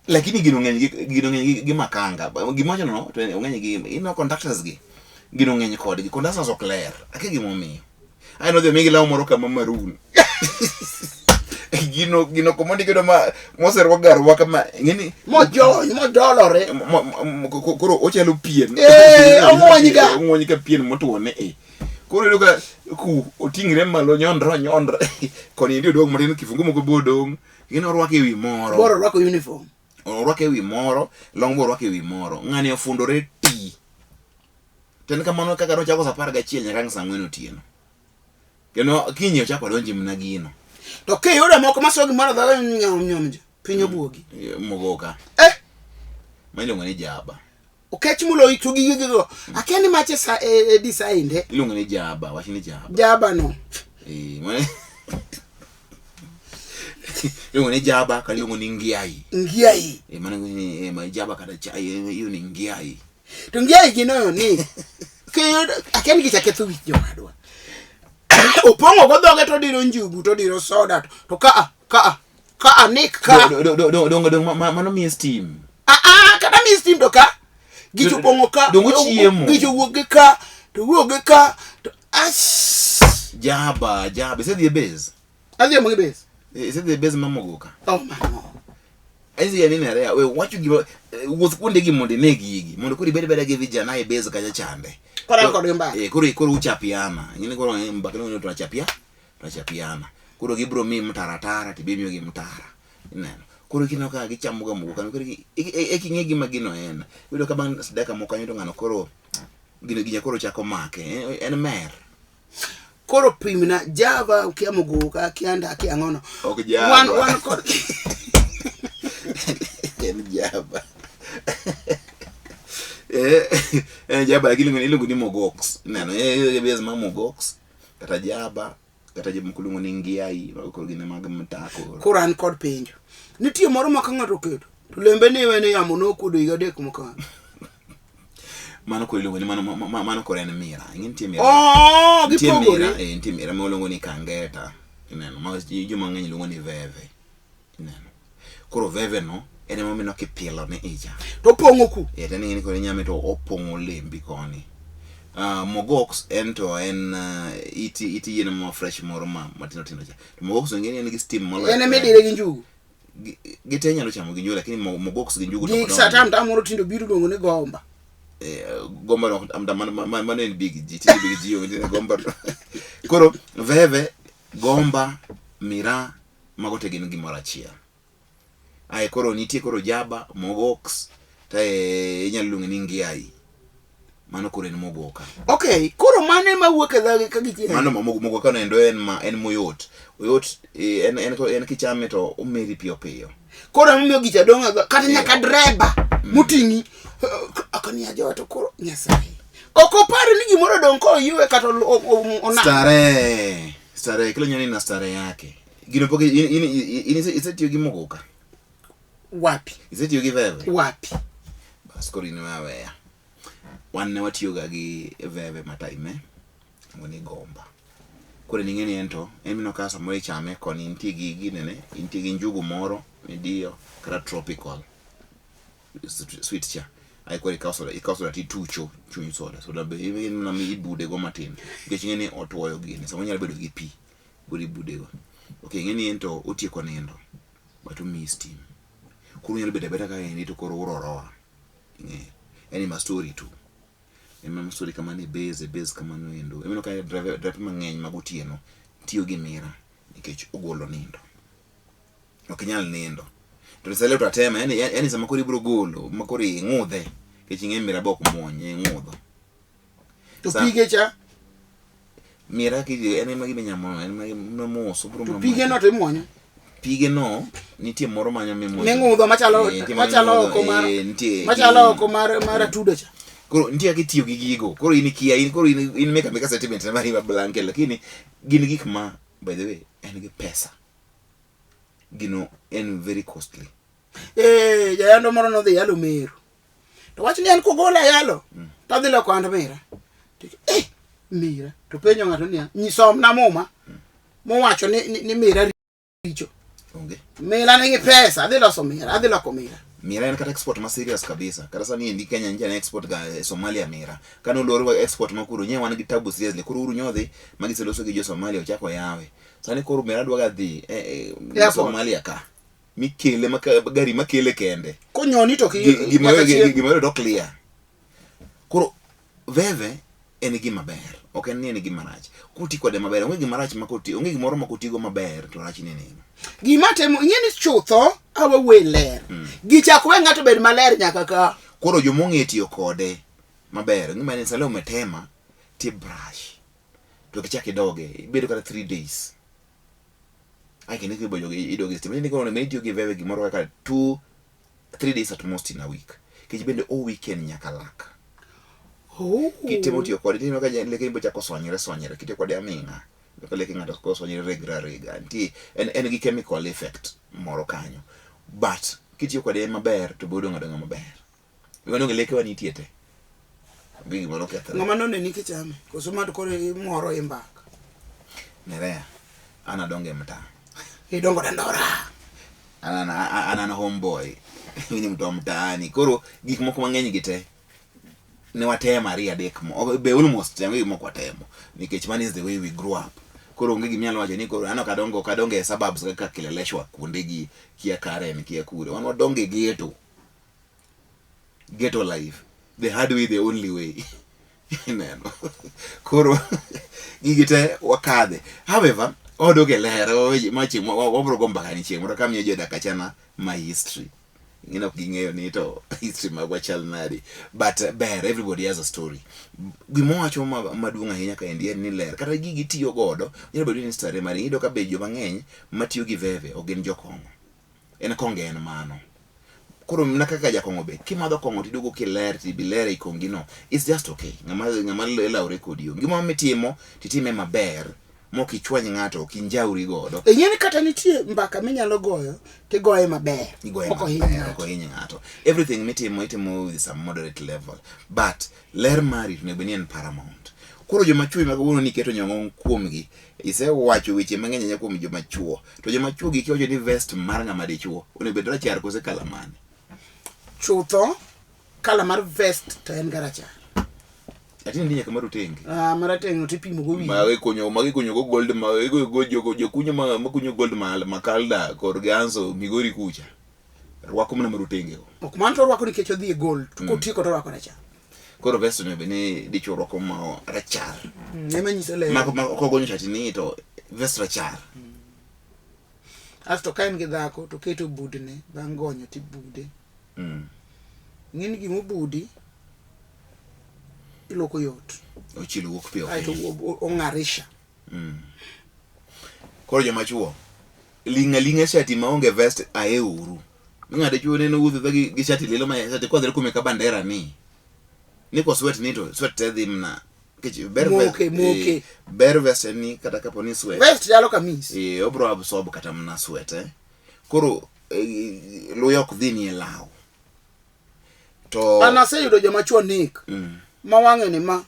Lakini gino ng'eny gi gino ng'eny gi makanga. Gima wacho no to ong'eny gi ino conductors gi. Gino ng'eny kodgi. Conductors ok ler. Akia gima omiyo. Ai nodhi omigi law moro kama maroon. Gino gino komondi gido ma moserwak ga arwaka ma ing'eni Mojony modolore. Koro ochalo pien. Eh, ong'wony ga. Ong'wony ka pien motwo ne e. Koro iyudo ka ku oting're malo nyondre onyondre. Koni endi odong' matin kifungu moko be odong'. Gino orwako e wi moro. Boro orwako uniform. Orwako e wi moro, long be orwako e wi moro. Ng'ani ofundore ti. To en kamano kaka nochako saa 11 nyaka ang' saa 4 otieno. Kendo kiny ochako odonje mana gino. To kiyudo moko masoyo gimoro dhoge nyom nyom jo. Piny obuogi. Mogoka. Eh! Ma iluongo ni jaba. Okech mulo to gige gigo. Akia ni mache sa e, e design de. Iluongo ni jaba, wach ni jaba. Jaba no. Eh, iluongo ni jaba kata iluongo ni ngiai. Ngiai. Eh, mano ni eh, ma jaba kata chai hiyo ni ngiai. To ngiai gino ni kiyudo akia ni gicha ketho wich jowadwa. Opong'o go dhoge to diro njugu to diro soda to ka ka ka anik ka. Dongo dongo mano miye steam. Ah ah kata miye steam to ka gicho opong'o ka. Dongo chiemo. Gicho wuok gi ka to wuok gi ka to as. Jaba jaba isedhi e base. Adhi e base. Isedhi e base ma Mogoka. Oh mano. Aizi ya nini area we wacho gima wuoth kuonde gi mondo ine gigi mondo koro ibed beda gi vijana e base kacha chande. Koro kod mbaka. Eh koro koro uchapiana. Ngine koro mbaka no tunachapia tunachapiana. Koro gibro mi mtaratara tibe miyo gi mtara. Ineno. Koro kineno ka gichamo ga mugo kano koro e king'e gima gino en. Iyudo ka bang' dakika moko kanyo to ng'ano koro gino ginya koro chako make. En mer. Koro pimna Java ukia Muguka kia nda kia ang'ono. Ok Java. Wan wan kod en Java. Eh, en Java lakini iluongo ni Mogox. Neno, eh base ma Mogox kata Java kata jomoko luongo ni Ngiai, mago koro gin mag mtaa koro. Koro an kod penjo. Nitie moro ma ka ng'ato oketo to lembe ni iwe ni yamo nokuodo higa adek mokalo. Mano koro iluongo ni mano mano koro en mira. Ing'e nitie mira. Oh, Nitie gipogore. mira, eh, nitie mira ma iluongo ni kangeta. Ineno, ma joma ng'eny luongo ni veve. Ineno. Koro veve no en ema mineno kipielo ne icha. To pong'o ku. Eh, to en ing'e ni koro inyame to opong'o lembi koni. Mogox en to en it yien ma fresh moro ma matindo tindo cha. To mogox ing'e ni en gi steam moloyo. En ema idire gi njugu. Gite inyalo chamo gi njugu lakini mogox gi njugu to Gi ok sa donji. tam tam moro tindo biro luongo ni gomba. Eh, gomba no amda mano en big G, tinde big G onge gomba. Koro veve, gomba, miraa mago te gin gimoro achiel. Ae koro nitie koro jaba, mogox, to inyalo luonge ni ngiai. Mano koro en mogoka. Okay, koro mano ema wuok e dhogi ka gichiemo. Mano mogoka no endo en ma en moyot. Oyot en kichame to omeri piyo piyo. Koro emomiyo gicha dong' e kata nyaka dreba moting'i akoni ajowa to koro Nyasaye. Ok opar ni gimoro odong' koywe kata onam. Starehe. Starehe, kila nyani na starehe yake. Gino pok in isetiyo gi mogoka. Wapi? Isetiyo gi veve? Wapi? Bas koro in weya. Wan ne watiyoga gi veve ma time iluongo ni gomba. Koro in ing'e ni en to en mineno ka samoro ichame koni intie gi ginene, intie gi njugu moro midiyo kata tropical sweet cha. Ae koro ikawo soda, ikawo soda titucho chuny soda. Soda be in mana ibude go matin nikech ing'e ni otuoyo gini. Samoro nyalo bedo gi pi koro ibude go. Ok ing'e ni en to otieko nindo but omiyi steam. Koro unyalo bedo abeda kaendi to koro uroroa. Ing'eyo. Yani ma story tu. Ema ma story kamano e base, e base kamano endo. Ema ka driver driver mang'eny mag otieno tiyo gi mira nikech ogolo nindo. Ok inyal nindo. To sele to atema, yani yani sama koro ibiro golo, ma koro ing'udhe. Nikech ing'e mira be ok muony, ing'udho. To pige cha? Mira ki en ema gima inyamo, en ema mos, obiro To pige no to imuonyo? Pige no nitie moro manyo mimuonyo. Ming'udho machalo machalo oko mar machalo oko mar mar atudo cha. Koro nitie kaka itiyo gi gigo. Koro in ikia, in koro in make ameka sentiment na mari ma blanket, lakini gin gik ma by the way en gi pesa. Gino en very costly. Eh, jayando moro nodhi yalo Meru. To wach ni en kogola yalo, to adhi loko and mira. To eh, mira. To penjo ng'ato niya, nyisomna muma mowacho ni mira richo. Onge. Mira nigi pesa, adhi loso mira, adhi loko mira. Mira en kata export ma serious kabisa. Kata sani endi Kenya nyicha ne export ga e Somalia mira. Kane olor export ma kuro nye wan gi tabu seriously. Koro uru nyodhi ma giseloso gi jo Somalia ochako yawe. Sani koro mira dwa ga dhi Somalia ka. Mikele ma gari makele kende. Konyoni to gima yudo clear. Koro veve en gima ber, ok en ni en gima rach. Koti kode maber, onge gima rach ma koti, onge gimoro ma kotigo maber to rach ni neno. Gima temo, ing'e ni chutho awa we ler. Gichak we ng'ato bed maler nyaka ka. Koro joma ong'e tiyo kode maber, ng'ima ni sale umetema ti brush. To kichak idoge, ibedo kata 3 days. Ai kendo kibojo idoge stima, ni koro onego itiyo gi veve gimoro kaka 2 3 days at most in a week. Nikech bende o weekend nyaka lak. Oh. Kitemo tiyo kode, tineno ka leke bo chako sonyre sonyre, kitiyo kode aming'a. Ka leke ng'ato ko sonyre regra rega. Nitie en gi chemical effect moro kanyo. But kitiyo kode maber to bo dong' adong'a maber. Iweno gi leke wa nitie te. Onge gima nokethore. Ng'ama noneni kichame, koso ma to koro imoro imbaka. Nerea, an adongo e mtaa. Idongo dandora. An an homeboy. Ni mtu wa mtaani. Koro gik moko mang'eny gi te ne watemo ariyo adek mo be almost onge gik moko watemo nikech man is the way we grew up. Koro onge gima inyalo wacho ni koro an ok adongo ok adongo e suburbs kaka Kileleshwa kuonde gi kia Karen kia kure. Wan wadongo e ghetto. Ghetto life. The hard way, the only way. Ineno. Koro gigi te wakadhe. However, wadok e ler ma chieng' wabro go mbaka ni chieng' moro kamiyo jodak achana my history. Ng'ino ok ging'eyo ni to history magwa chal nadi. But ber, everybody has a story. Gima wacho maduong' ahinya kaendi en ni ler. Kata gigi tiyo godo, nyalo bedo ni stare mari. Iyudo ka be joma ng'eny matiyo gi veve ok gin jokong'o. En kong'o en mano. Koro mana kaka jakong'o be, kimadho kong'o tiduogo kiler, tibiler ei kongi no, it's just okay. Ng'ama lawre kodi onge. Gimoro mitimo, titime maber. Mok ichwany ng'ato, ok injawri godo. Ing'e ni kata nitie mbaka minyalo goyo tigoye maber. Igoye Ok ohiny maber, ng'ato. ok ohiny ng'ato. Everything mitimo, itimo with some moderate level. But ler mari to onego bed ni en paramount. Koro joma chwo ema kawuono ni iketo nyong'ong kuomgi. Isewacho weche mang'eny ahinya kuom joma chwo. To joma chwo gi kiwacho ni vest mar ng'ama dichuo, onego bed rachar kose kala mane? Chutho, kala mar vest to en ga rachar. Ati ni nyaka marotenge. Ah, marateng' to ipimo go wiyi. Ma ikunyo ma ikunyo go gold ma igo go jogo jokunyo ma makunyo gold ma Makalda kod Ganso Migori kucha. Rwako mana marotenge go. Ok mano to orwako nikech odhi e gold. To kotieko to orwako rachar. Koro vest onego bed ni dichuo rwako ma rachar. Ema nyiso ler. Ma ma kogonyo shati ni to vest rachar. Asto ka en gi dhako to keto budne bang' gonyo tibude. Ing'e ni gima obudi iluoko yot. Ochilo wuok piyo Aeto piyo. ong'arisha. Koro joma chuo ling' aling'a shati maonge vest ae uru. Ng'ado chuo neno wuotho gi shati lilo ma shati kwadhre kuome ka bandera ni. Ni ko sweat ni to sweat te dhi mna. Nikech ber Moke, moke. Ber vest en ni kata kapo ni sweat. Vest chalo kamis. Obro absorb kata mna sweat eh. Koro luya ok dhi ni e law. To An aseyudo joma chuo nik. Ma wang'e ni ma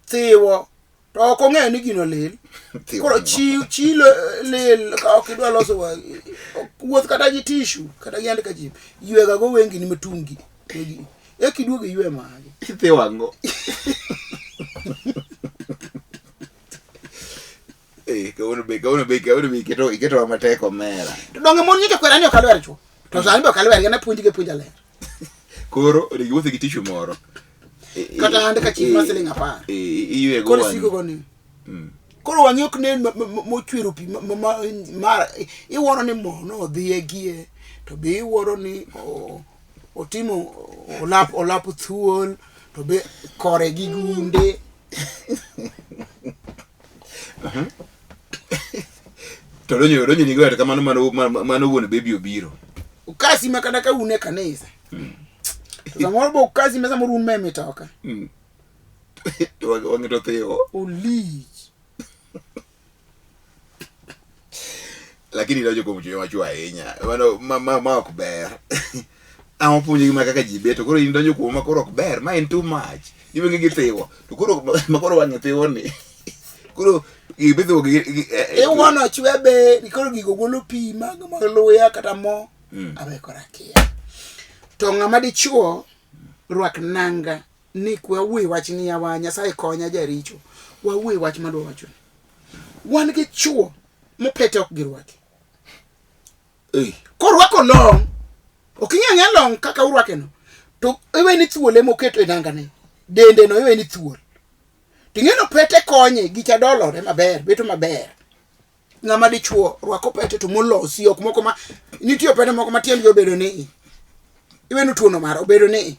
thiwo to ok ong'eyo ni gino lil. Koro chi lil ka ok idwa loso wuoth kata gi tissue kata gi handkerchief ywega go wengini matungi. Eka iduog iywe magi. Ithiwo ang'o? Kawuono be kawuono be kawuono be iketo iketo matek omera. To donge mon nyocha kwera ni ok alwer chwo. To sani be ok alwer gi napuonji gi puonj aler. Koro onego iwuoth gi tissue moro. Kata handkerchief ma siling 10. Iywe go Koro wang'i. siko go ni. Koro wang'i ok nen mochwero pi mar iwuoro ni mo nodhiye gie to be iwuoro ni otimo olap thuol to be kore gi gunde. To donjo donjo ni goyo kamano mano mano wuon baby obiro. Ukasi ma kata ka un e kanisa. To samoro be ukasi ma samoro un me mitoka. To wang'e to thiwo. Olich. Lakini donjo kuom chuny machuo ahinya. Mano ma ok ber. Ang' opuonjo gima kaka ji bet to koro in donjo kuom ma koro ok ber. Ma en too much. Iwenge gi thiwo. To koro ma koro wang'e thiwo ni. Koro gibithiwo gi Iwuono chwe be koro gigo golo pi mag luya kata mo. Awe koro akia. To ng'ama dichuo rwak nanga ni kwa wuoyi wach ni yawa Nyasaye konya jaricho. Wawuoyi wach madwa wacho. Wan gi chuo mopete ok girwaki. Korwako long, ok ing'e ang'eya long kaka urwake no. To iwe ni thuol ema oketo e nangane. Dende no iwe ni thuol. To ing'e no pete konye, gicha dolore maber, beto maber. Ng'ama dichuo rwako pete to molosi, ok moko ma nitie pete moko ma tiendgi obedo ni. Iwe ni tuono mara obedo ni.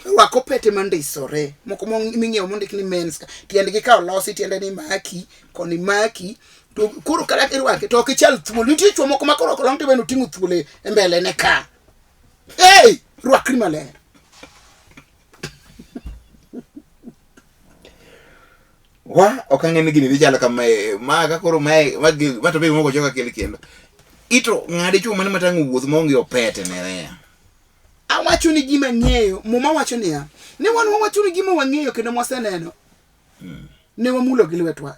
Rwako pete mandisore, moko ming'iewo mondik ni men's ka, tiendgi ka olosi tiende ni maki, koni maki, to koro kata irwake to ok ichal thuol. Nitie chuo moko ma koro ok long to iwe oting'o thuol e mbele ne ka. Hey, rwakri maler. Wa, ok ang'e ni gini dhi chalo kama, ma ka koro mae, ma gi, ma to be moko choka kel kendo. Ito ng'ade chuo mane matang'o wuoth maonge opete ne reya. Awacho ni gima ng'eyo, Muma wacho niya, ne wan wawacho ni gima wang'eyo kendo mwaseneno. Ne wamulo gi lwetwa.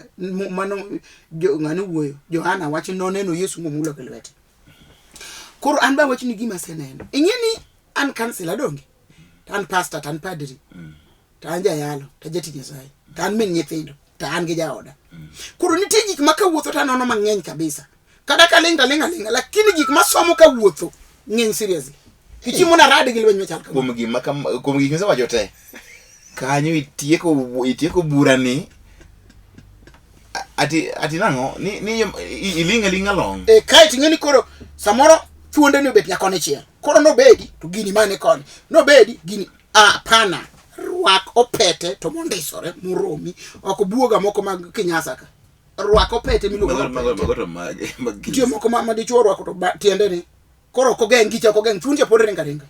Mano ng'ane wuoyo, Johana wacho noneno Yesu momulo gi lwete. Koro an be awacho ni gima aseneno. Ing'e ni an kansila donge? To an pastor, to an padri. To an jayalo, to jatich Nyasaye. To an min nyithindo, to an gi jaoda. Koro nitie gik ma kawuotho to anono mang'eny kabisa. Kata ka ling' to aling' aling'a, lakini gik masomo kawuotho ng'eny seriously. Kichiemo na rad gi lweny machal kama. Kuom gima kam, kuom gik misewacho te. Kanyo itieko bura ni ati nang'o? Ni iling' aling'a long'. Kae to ing'e ni koro samoro thuonde ni obet nyaka konchiel. Koro nobedi to gini mane koni. Nobedi gini hapana. Rwak opete to mondisore moromi. Ok buoga moko mag kinyasa ka. Rwak opete miluongo ni Mago, opete. mago to mage, mag Nitie moko ma dichuo orwako to tiende ni. Koro ok ogeng' gicha ok ogeng' thuonde pod ringo aringa.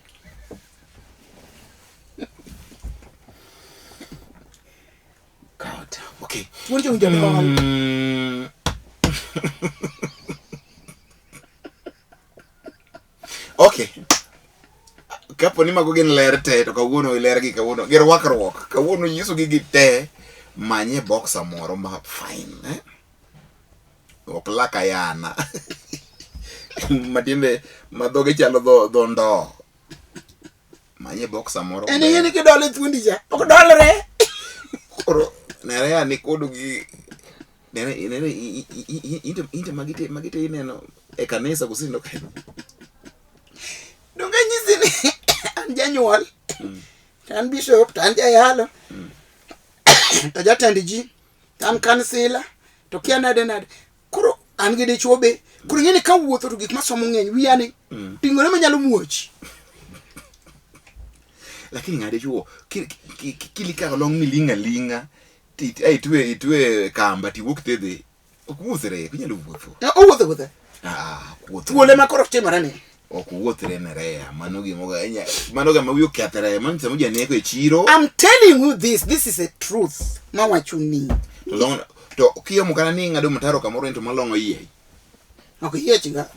God. Okay. Thuondi cha owinjo dol. Okay. Kapo ni mago gin ler te to kawuono iler gi kawuono gi rwakruok. Kawuono nyiso gi gi te manye boxer moro ma fine. Eh? Ok lak ayana. Matiende ma dhoge chalo dho dho ndoo. Manye boxer moro. En ing'e ni kidole thuondi cha ok dolre. Koro nere ni kodu gi nere nere inte inte magi te magi te ineno e kanisa koso ineno ka Donge anyisi ni an janyuol to an bishop to an jayalo to jatend ji to an kansila to kia nade nade koro an gi dichuo be koro ing'e ni kawuotho to gik masomo ng'eny wiya ni ting'ore manyalo muoch lakini ng'ade chuo kilikawo long miling' aling'a ti ai itwe itwe kamba tiwuok tidhi ok wuothre ok inyalo wuotho. Owuotho wuotha. Ah, ok wuothre. Thuole ma koro timore ni. Ok wuothre Nerea, mano gima mano gima wiyi okethre, mano sama janeko e chiro. I'm telling you this, this is a truth mawachoni. To long to kiomo kata ni ing'ado mtaro kamoro ni to malong'o iye. Ok yiechga.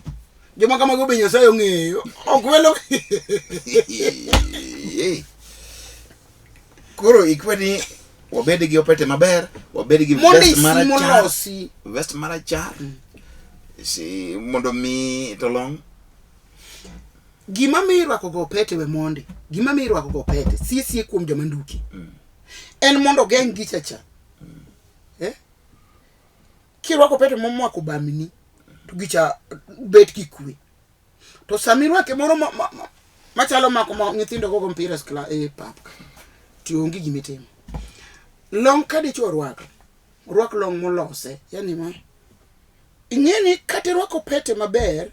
Joma kamago be Nyasaye ong'eyo. Ok welo. Koro ikwe ni wabed gi opete maber, wabed gi vest marachar, molosi. Vest marachar. Si, mondo mi to long. Gima miyo irwako go opete we mondi. Gima miyo irwako go opete sie sie kuom joma nduki. En mondo ogeng' gicha cha. Eh? Kirwako opete momako bamni to gicha bet gi kwe. To sama irwake moro ma, ma, ma, machalo mako ma nyithindo gogo mpira e skla e pap ka, to onge gima itimo. Long ka dichuo orwako, orwak long molose, yani ma ing'e ni kata irwako pete maber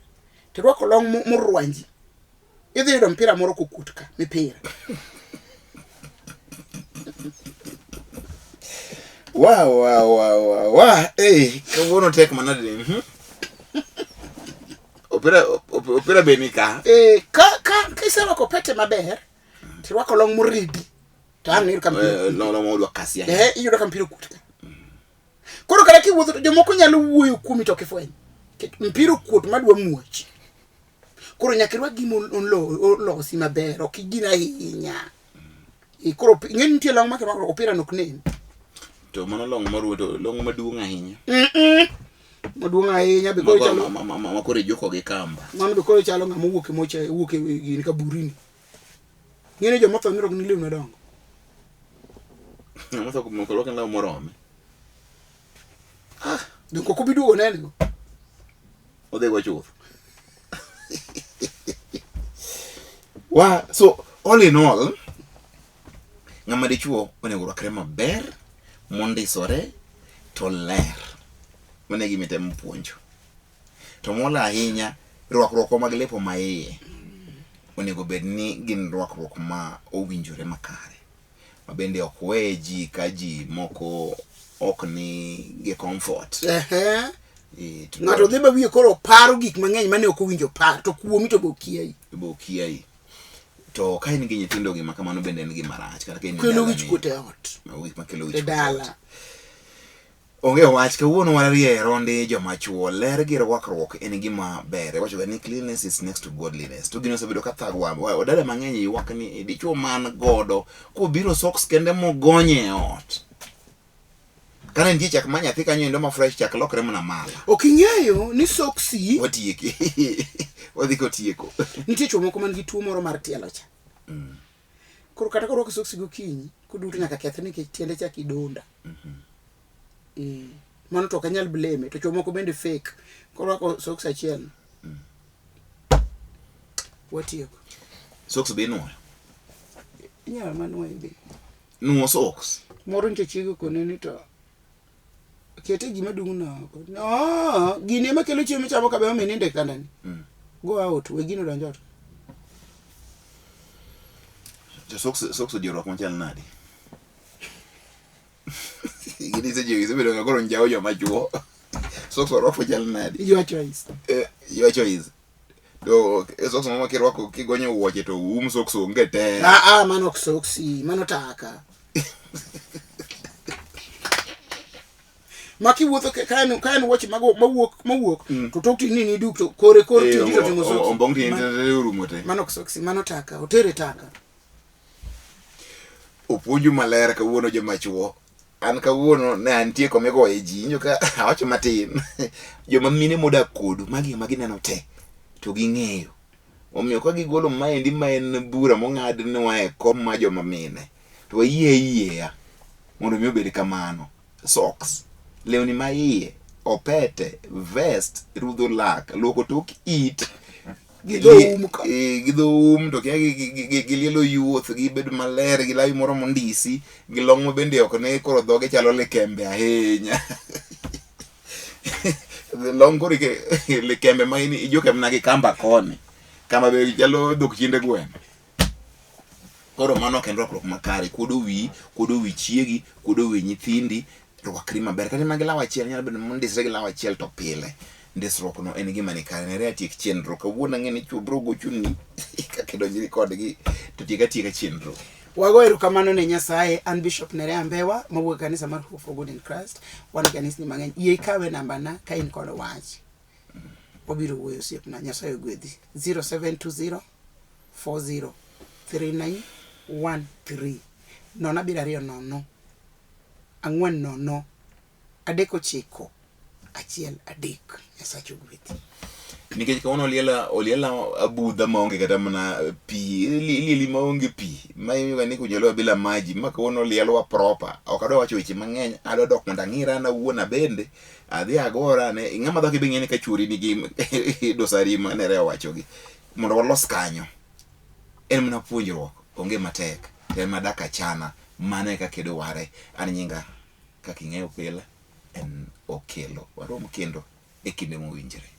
to irwako long morwanji, idhi yudo mpira moro kokuot ka, mipira. Wa wa wa wa wa. Eh, kawuono tek manade. Mm Opira opira be ni ka. Eh, ka ka kiserwako pete maber to irwako long moridi to ang' iyudo ka mpira Eh, long long modwa kasi. Eh, iyudo ka mpira okuot ka. Koro kata kiwuotho to jomoko nyalo wuoyo kuomi to ok ifweny. Nikech mpira okuot madwa muoch. Koro nyaka irwak gima olosi maber, ok igin ahinya. Eh, koro ing'e ni nitie long ma kirwako opira no ok nen. To mano long moruwe to long maduong' ahinya. Maduong' ahinya be koro chalo Ma koro ijoko gi kamba. Mano be koro chalo ng'ama owuok e mocha, owuok e gini kaburini. Ng'e ni joma otho ni rwako ni lewni madongo. Ng'ama otho ok rwak law morome. Ah, donge ok obi duogo nene go. Odhi go chuth. Wa, so all in all, ng'ama dichuo onego orwakre maber, mondisore to ler. Mano e gima itemo puonjo. To molo ahinya, rwakruok mag lepo ma iye onego bed ni gin rwakruok ma owinjore makare. Ma bende ok we ji ka ji moko ok ni gi comfort. Ehe. Eh, to Ng'ato dhi ma wiye koro paro gik mang'eny mane ok owinjo par to kuomi to be okiayi. be okiayi. To ka in gi nyithindo gima kamano bende en gima rach. Kata ka in e Kelo dalani, wich kuot e ot. mago gik makelo E wich kuot e ot. dala. Onge wach, kawuono warie ronde joma chuo. Ler gi rwakruok en gima ber. Iwacho ga ni cleanliness is next to godliness. To gino osebedo ka thagwa. Wadada mang'eny ywak ni dichuo man godo kobiro socks kende mogonye e ot. Kane nitie chak ma nyathi kanyo endo ma fresh chak lokre mana mala. Ok ing'eyo ni soksi Watieki. Wadhi kotieko. nitie chuo moko man gi tuo moro mar tielo cha. Koro kata korwako soksi gokinyi, koduto nyaka kethre nikech tiende chak idonda. Eh, mano to ok anyal blame to chuo moko bende fake. Korwako soks achiel. Watieko. Socks be inuoyo. Inyalo manuoyo be. Nuo socks. Moro nyocha chiege okone ni to kete gima dung' no oko. No, gini ema kelo chiemo michamo ka be omiyo inindo e kitandani. Go out, we gino donj ot. To socks socks ojorwak machal nade? Gini seche isebedo nga koro njawo joma chuo. Socks orwak machal nade? Your choice. Eh, your choice. To socks mama kirwako kigonyo wuoche to um socks onge te. Ah, ah, mano ok soksi, mano taka. Ma kiwuotho ka en ka en wuoche mago mawuok mawuok to tok tini ni duk to kore kor Eh, tindi to ting'o soksi. Ombong tindi orumo te. Mano ok soksi, mano taka, otere taka. Opuonju maler kawuono joma chuo. An kawuono ne antie kama igoye ji. Injo ka awacho matin. Joma mine modak kodu, magi ema gineno te. To ging'eyo. Omiyo ka gigolo maendi ma en bura mong'adnwa e kom ma joma mine, to wayie ayieya mondo mi obed kamano. Socks, lewni ma iye, opete, vest, rudho lak, luoko tok it, Gi dho um ka. Eh, gi dho um to kia gi lielo yuoth gibedo maler gi lawi moro mondisi gi long ma bende ok ne koro dhoge chalo likembe ahinya long koro likembe ma in ijoke mana gi kamba koni kamba be chalo dhok chiende gweno koro mano ok en rwakruok makare kuodo wiyi kuodo wi chiegi kuodo wi nyithindi rwakri maber kata ma gi law achiel nyalo bedo mondisre gi law achiel to pile ndisruok no en gima ni kare nere atiek chenro kawuono ang'e ni chwo bro gochoni kaka idonjri kodgi to tiek atieka chenro Wago erokamano ne Nyasaye. An Bishop Nerea Mbewa mawuok e kanisa mar Hope for Good in Christ. Wan e kanisni mang'eny. Yie ikawe nambana ka in kod wach. Wabiro wuoyo osiepna. Nyasaye ogwedhi. 0720 40 39 13 nono abiriyo ariyo nono ang'wen nono adek ochiko achiel adek Nyasache ogwedhi. Nikech kawuono oliela oliela abudha maonge kata mana pi ilieli maonge pi ma imiyoga ni kunyelewa bila maji ma kawuono olielwa proper ok adwa wacho weche mang'eny adwa dok mondo ang'ira an awuon abende adhi agora ane ng'ama dhako ibe ng'e ni ka chuori nigi dosari ma nere owachogi mondo walos kanyo en mana puonjruok onge matek to en mana dak achana mano e kaka idware an nyinga kaka ing'eyo pile en Okelo warom kendo e kinde mowinjore.